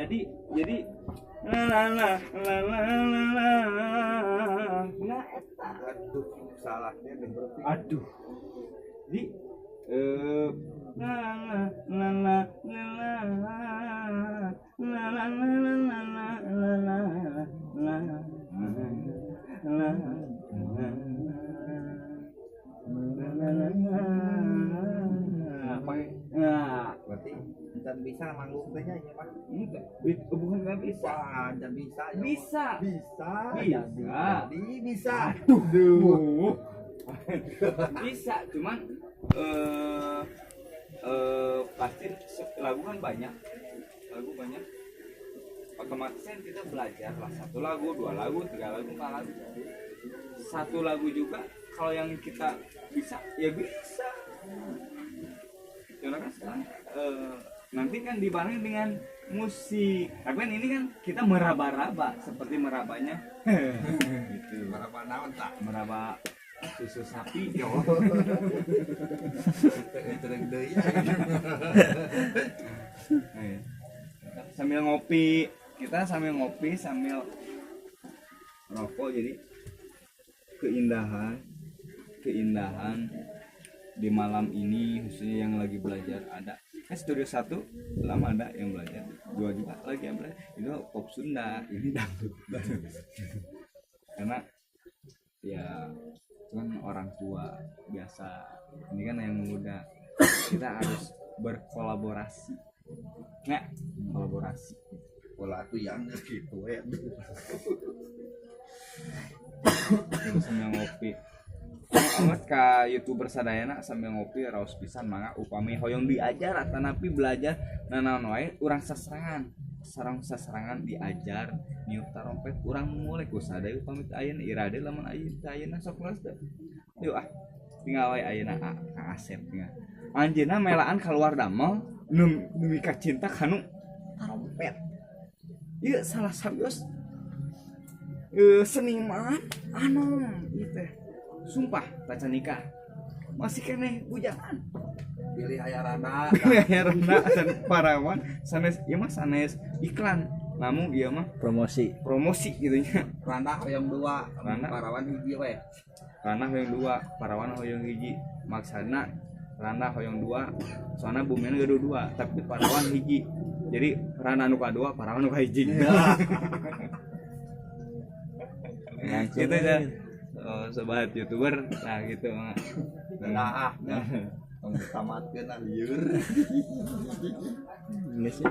Jadi la la la la la la la. Nah, eta. Aduh, salahnya nih berarti. Aduh. Jadi la la la la la la la la la la la la la la la la la la la. Pakai nah. Berarti dan bisa manggung teh nya ieu mah. Enggak, bukan nggak bisa. Wah, dan bisa ya. Bisa. Bisa. Bisa. Jadi bisa. Aduh. Bisa, cuman pasti lagu kan banyak. Lagu banyak. Otomatis kan kita belajar lah satu lagu, dua lagu, tiga lagu, empat lagu. Satu lagu juga kalau yang kita bisa ya bisa. Karena kan sekarang nanti kan dibarengin dengan musik. Tapi kan ini kan kita meraba-raba seperti merabanya gitu. Meraba naon tak? Meraba susu sapi. Yo. Tereng deui. Iya. Sambil ngopi, kita sambil ngopi sambil rokok, jadi keindahan keindahan di malam ini, khususnya yang lagi belajar. Ada kan studio satu lama, ada yang belajar, dua juga lagi yang belajar. Itu pop Sunda, ini dangdut, karena ya itu kan orang tua biasa, ini kan yang muda. Kita harus berkolaborasi nggak? Kolaborasi. Bola aku yang gitu ya. Terus sambil ngopi. Amat ka youtuber sadayana, sambil ngopi raos pisan. Mangga upami hoyong diajar atanapi belajar nanaon wae, urang sasarangan, sarang sasarangan diajar niup tarompet. Urang mulai ku sadaya upami teu ayeuna irade, lamun ayeuna teu ayeuna sok kelas teu. Yuk ah, tinggal wae ayeuna. Ah, Kang Asep tinggal anjeunna melaan keluar damel nu mika cinta kanu tarompet. Ieu salah sawios seniman anom ieu teh, sumpah tacan nikah masih keneh bujangan. Pilih aya randa. Randa dan parawan sanes ieu mah, sanes iklan, namun ieu mah promosi. Promosi gitu nya. Randa hoyong dua. Randa. Parawan hiji we. Randa hoyong dua, parawan hoyong hiji. Maksana randa hoyong dua soalnya bumina gaduh dua tapi parawan hiji, jadi randa anu kadua, parawan anu kahiji. Langsung Gitu ya. Oh, sobat youtuber, nah gitu. Nah, ah. Tong tamatkeun ah lieur. Geus ya.